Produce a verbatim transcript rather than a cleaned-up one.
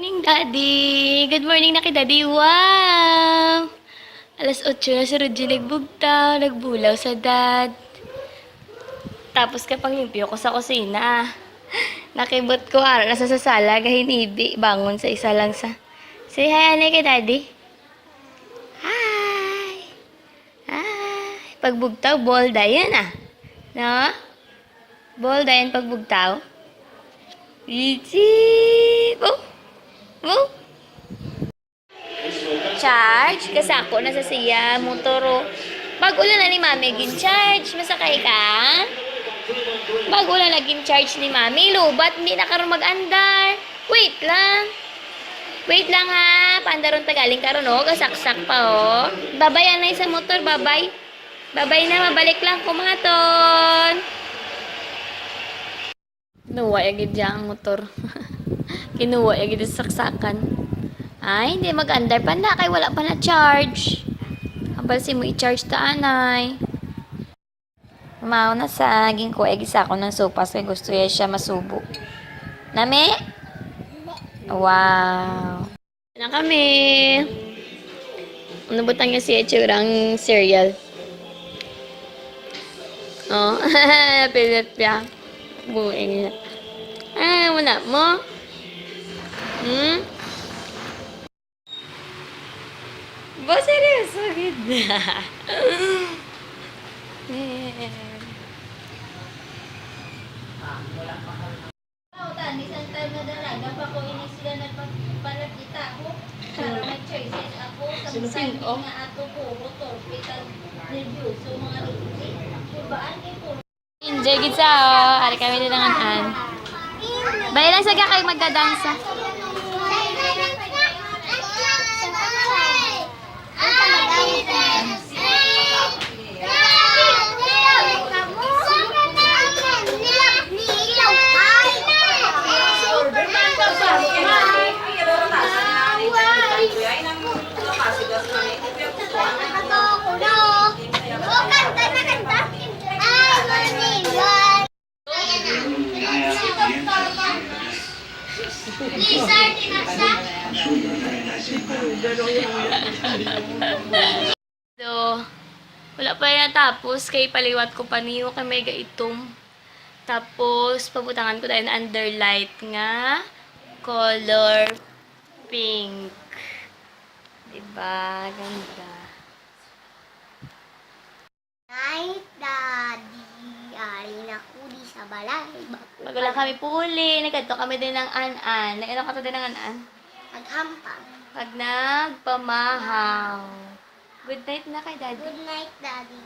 Morning, Daddy! Good morning na kay Daddy. Wow! Alas otso na si Rudy nagbugtaw, nagbulaw sa dad. Tapos kapanglimpyo ko sa kusina. Nakibot ko, ara na sa, sa sala, gahinibi, bangon sa isa lang sa. Say hi, anay, kay Daddy. Hi! Hi! Pagbugtaw, ball dayon ah. No? Ball dayon pagbugtaw. Ichi! Oh! Oh! Charge, kasako na sa siya, motor, oh. Bag-o lang na ni Mami gin-charge. Masakay ka? Bag-o lang na gin-charge ni Mami. Lubat, hindi na karon mag-andar. Wait lang. Wait lang, ha. Paandaron ta galing karon, oh. Gasaksak pa, oh. Babay, anay, sa motor, babay. Babay na, mabalik lang kumaton. Kinuha ya gid niya ang motor. Kinuha ya gid sa saksakan. Ay, hindi mag-andar pa na kay wala pa na charge. Ambal si mo i-charge ta, anay. Mao na sa ginkuha ya gid sa akon ang sopas kay gusto ya siya masubo. Nami? Wow. Na kami. Ano butang niya siya itsurang cereal? Oh, pilit siya. Buing niya. Ah, wala mo? Hmm? Ba, seryoso gid? Tani, sang time nga dalaga pa ko, ini sila nagpapalagita ako para may choices ako. Samtang nga ato puro torpe kag nervyoso, mga luti. Ibaan kay puro. Enjoy gid sa, oh. Ari kami din ang an-an. Baya lang sa kay magdadansa. So, wala pa yan natapos kay paliwat ko pa niyo kay may gaitom. Tapos, pabutangan ko dahil underlight nga color pink. Diba? Ganda. Night, Daddy. Ari na ko di sa balay. Bago lang kami puli. Nagkadto kami din ng an-an. Nag-ano ka to din ng an-an? Naghampang. Pag nagpamahaw. Good night na kay Daddy. Good night, Daddy.